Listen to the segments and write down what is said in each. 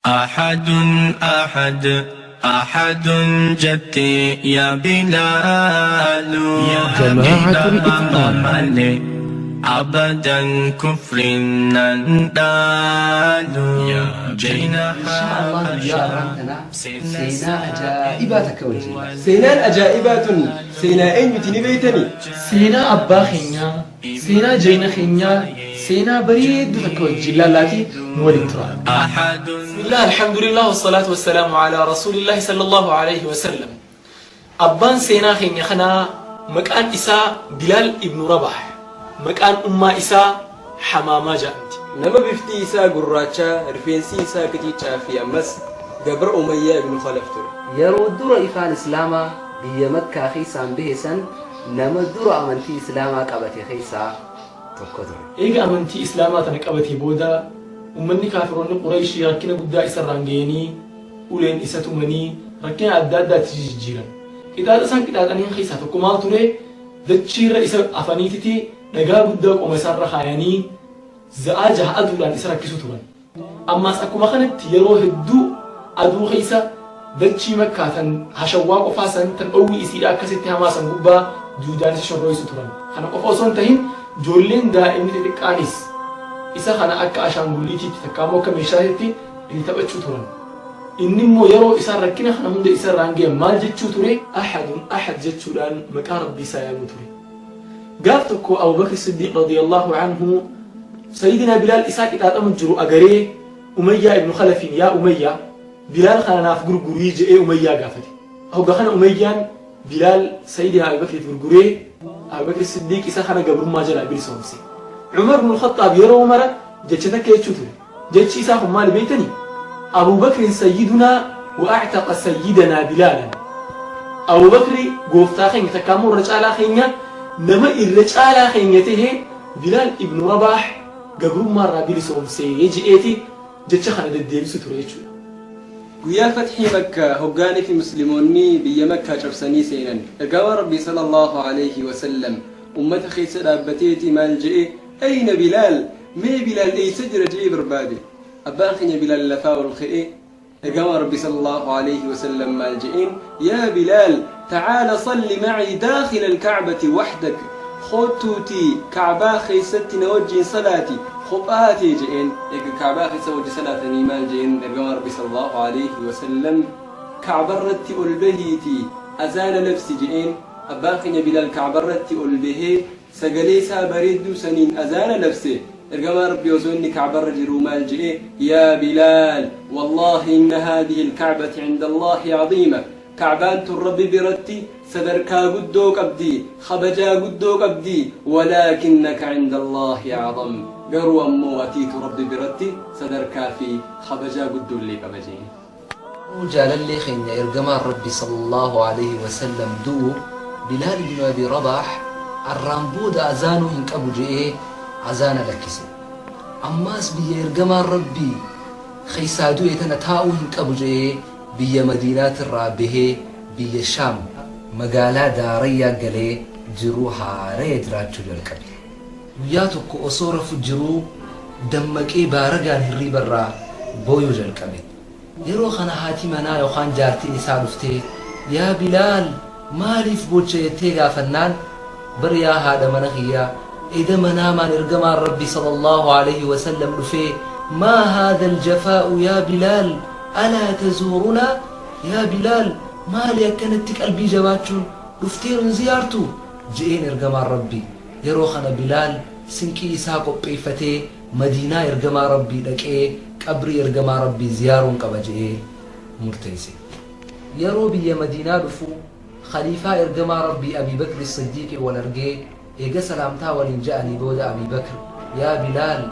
أحد أحد أحد جتي يا بلال جماعة الإتقان. مالي أبدا كفر نندال جينا Insha Allah guyyaa har'aan tanaa seenaa ajaa'ibaa takka wajjin. Seenaan ajaa'ibaa tun seenaa eenyuti ni beeytanii? Seenaa abbaa keenyaa, seenaa jayna keenyaa, seenaa bareedduu takka wajjin laallaatii nu waliin tura. أحد بسم الله الحمد لله والصلاة والسلام على رسول الله صلى الله عليه وسلم. Abbaan seenaa keenya kanaa maqaan isaa Bilaal ibnu Rabaah. Maqaan ummaa isaa Hamaamaa jedhamti. Nama bifti isaa gurraachaa, rifeensi isaa qiciicaa fi ammas gabra Umayyaa ibnu Khalaf ture. Yeroo dura ifaan Islaamaa biyya Makkaa keessaan bahe san nama dura amantii Islaamaa qabate keessaa tokko ture. Eega amantii Islaamaa tana qabatee booda uummanni kaafiroonni Qurayshii rakkina guddaa isarraan ga'anii, uleen isa tumanii, rakkina adda addaatti jijjiiran. Qixaaxa isaan qixaaxaniin keessaa tokko maal ture? Dachiirra isa afaniititi dhagaa guddaa qoma isaarra kaayanii za'aa 6 aduudhaan isa rakkisu turan. Ammaas akkuma kanatti yeroo hedduu aduu keessa dachii Makkaa tan hashawwaa qofaa san tan dhoowwi isiidha akkasitti hamaa san gubbaa duudaan isa shorroisu turan. Kana qofa osoo hin tahin ijoolleen daa'imni xixiqqaanis isa kana akka ashaangulliitiitti takka ammoo akka meeshaatitti itti taphachuu turan. Inni immoo yeroo isaan rakkina kana hunda isarraan gahan maal jechuu ture? Ahadun ahad jechuudhaan maqaa Rabbii isaa yaamuu ture. Gaaf tokko Abubakr Siddiq radiyallahu anhu Sayyidina Bilaal isaa qixaaxamu jiru agaree Umayyaa ibnu Khalafiin, "Yaa Umayyaa, Bilaal kana naaf gurgurii," je'ee Umayyaa gaafate. Hogga kana Umayyaan Bilaal Sayyidina Abubakriif gurguree Abubakr Siddiq isa kana gabrummaa jalaa bilisoomse. Umar ibn Khattaab yeroo mara jecha takka jechuu ture. Jechi isaa kun maali beektanii? "أبو بكر سيدنا وأعتق سيدنا بلالا." Abu Bakri gooftaa keenya takka ammoo irra caalaa keenya, nama irra caalaa keenya tahe Bilaal ibnu Rabaah gabrummaa irraa bilisoomsee je'eeti jecha kana deddeebisu ture jechuudha. Guyyaa fatxii Makkaa hoggaanii fi Musliimoonni biyya Makkaa cabsanii seenan. Ergamaan Rabbii sallallahu alayhi wa sallam ummata keessa dhaabbateeti maal je'e? "أين بلال؟ Mee Bilaal eessa jira?" je'ee barbaade. Abbaan keenya Bilaal lafaa ol ka'ee, ergamaan Rabbii sallallahu alayhi wa sallam maal je'een? "يا بلال، تعال صل معي داخل الكعبة وحدك. Kootuutii Kacbaa keessatti na wajjiin salaati kophaatee," je'een. Eega Kacbaa keessa wajji salaatanii maal je'een ergamaan Rabbii sallallahu alayhi wa sallam? "Kacbarratti ol bahiitii azaana labsi," je'een. Abbaan keenya Bilaal Kacbarratti ol bahee sagalee isaa bareedduu saniin azaana labse. Ergamaan Rabbii osoo inni Kacbarra jiruu maal je'e? "يا بلال، والله إن هذه الكعبة عند الله عظيمة. Kacbaan tun Rabbi biratti sadarkaa guddoo qabdi, kabajaa guddoo qabdi. ولكنك عند الله أعظم. Garuu ammoo atiitu Rabbi biratti sadarkaa fi kabajaa guddoollee qaba," jeen. Jaalallee keenya ergamaan Rabbi sallallahu alaihi wasallam du'u, Bilaal ibnu Abi Rabaah arraan booda azaanuu hin qabu je'ee azaana lakkise. Ammaas biyya ergamaan Rabbii keessaa du'e tana taa'uu hin qabu je'ee biyya Madiinaatirraa bahee biyya Shaam magaalaa Daarayyaa galee jiruu haaraya jiraachuu jalqabe. Guyyaa tokko osoo rafu jiruu dammaqee baaragaan hirriibarraa booyuu jalqabe. Yeroo kana haati manaa yookaan jaartiin isaa dhuftee, "Yaa Bilaal, maaliif boocha?" jettee gaafannaan, "Bar yaa haadha mana kiyyaa, eda manaamaan ergamaan Rabbi sallallahu alaihi wasallam dhufee, 'ما هذا الجفاء يا بلال، ألا تزورنا؟ Yaa Bilaal, maali akkanatti qalbii jabaachuun? Dhuftee nun ziyaartu?' je'een ergamaan Rabbi." Yeroo kana Bilaal sinqii isaa qopheeffatee Madiinaa ergamaa Rabbii dhaqee qabrii ergamaa Rabbii ziyaaruun qaba je'ee murteesse. Yeroo biyya Madiinaa dhufu khaliifaa ergamaa Rabbii Abii Bakri Siddiiqii wal argee, eega salaamtaa waliin ja'anii booda Abii Bakr, "Yaa Bilaal,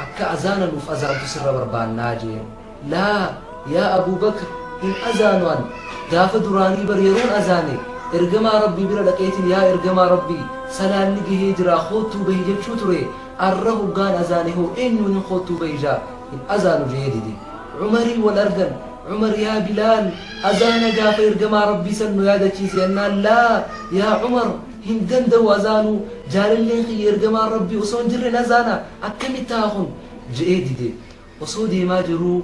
akka azaana nuuf azaantu sirra barbaannaa," jeen. "Laa, yaa Abuu Bakr, hin azaanu an. Gaafa duraanii bar yeroon azaane ergamaa Rabbii bira dhaqeetiin, 'Yaa ergamaa Rabbii, salaanni gahee jira, koottuu bahi,' jechuu ture. Arra hoggaan azaane hoo eenyuun hin koottuu bahi jaa? Hin azaanu," jee dide. Umarii wal argan. Umar, "Yaa Bilaal, azaana gaafa ergamaa Rabbii san nu yaadachiise," jennaan, "Laa, yaa Umar, hin danda'u azaanuu. Jaalalleen kiyya ergamaan Rabbii osoo hin jirre azaana akkamitti haa kun?" je'ee dide. Osoo deemaa jiruu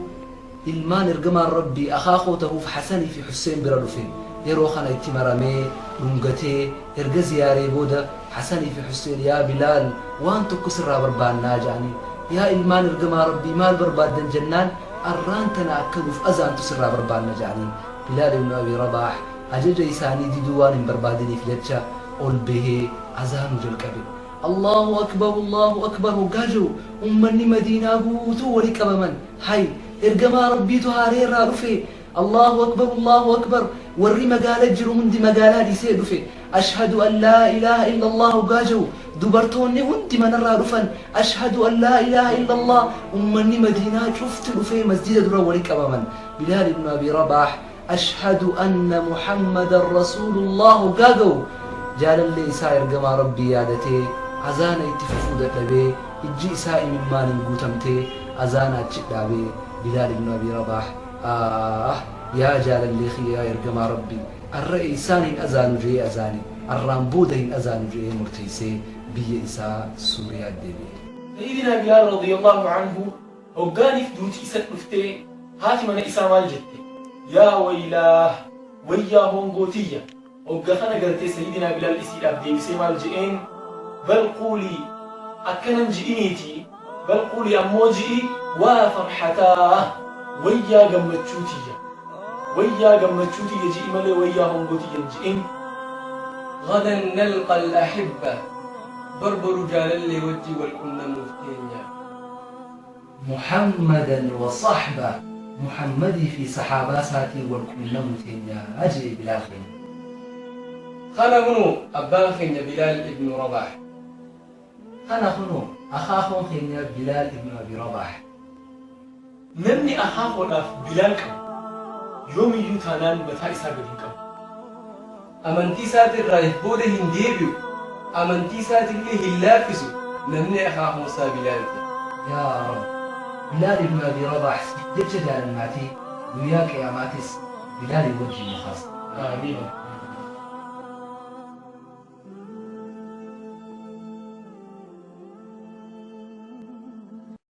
Ilmaan ergamaan Rabbii akhaakoo tahuuf Hasanii fi Husseen bira dhufe. Yeroo kana itti maramee, dhungatee, erga ziyaaree booda Hasanii fi Husseen yaa Bilaal waan tokko sirraa barbaannaa ja'aniin. Yaa ilmaan ergamaa Rabbii maal barbaaddan jennaan arraan tana akka nuuf azaantu sirraa barbaanna ja'aniin. Bilaal ibnu Abii Rabaah ajaja isaanii diduu waan hin barbaadiniif jecha ol bahee azaanuu jalqabe. Allaahu Akbar Allaahu Akbar hoggaa je'u ummanni Madiinaa guutuu wali qabaman. Hay! Ergamaa Rabbiitu haaree irraa dhufe! Allaahu Akbar Allaahu Akbar Warri magaala jiru hundi magaalaa dhiisee dhufe. Ashhadu an laa ilaaha illallaah hoggaa je'u dubartoonni hundi manarraa dhufan. Ashhadu an laa ilaaha illallaah Ummanni Madiinaa cufti dhufee masjida dura wali qabaman. Bilaal ibnu Abii Rabaah Ashhadu anna Muhammadan Rasuulullaah hoggaa ga'u jaalallee isaa Ergamaa Rabbii yaadatee azaana itti fufuu dadhabee ijji isaa imimmaaniin guutamtee azaana achi dhaabee Bilaal ibnu Abii Rabaah Aah yaa jaalallee kiyya yaa Ergamaa Rabbii arra eessaan hin azaanu je'ee azaane arraan booda hin azaanu je'ee murteessee biyya isaa Suuriyaa deebi'e. Sayyidinaa Bilaal radiyallaahu anhu Hoggaaniif duuti isa dhuftee haati mana isaa maal jette? Yaa waylaah! Wayyaa hoongoo tiyya! Hogga kana gartee Sayyidinaa Bilaal isiidhaaf deebisee maal je'een? Bal quulii akkanan ji'iniitii, bal quulii ammoo ji'i waa farhataah! Wayyaa gammachuu tiyya! Wayyaa gammachuu tiyya ji'i malee wayyaa hoongoo tiyya hin ji'in. Ghadan nalqa al-ahibba Bar boru jaalallee wajji wal qunnamuuf teenya. Muhammadan wa sahbah Muhammadii fi sahaabaa isaatiin wal qunnamuu teenya je'e Bilaal keenya. Kana kunoo abbaan keenya Bilaal ibnu Rabaah. Kana kunoo akaakoon keenya Bilaal ibnu Abi Rabaah. Namni akaakoodhaaf Bilaal qabu yoomiyyuu taanaan mataa isaa gad hin qabu. Amantii isaatirraa if booda hin deebi'u, amantii isaatillee hin laaffisu, namni akaakuun isaa Bilaal ta'e. Yaa Rabbi! Bilaal ibnu Abii Rabaah siif jecha jaalannaatii guyyaa Qiyaamaatis Bilaaliin wajjiin nu kaasi. Aamiin.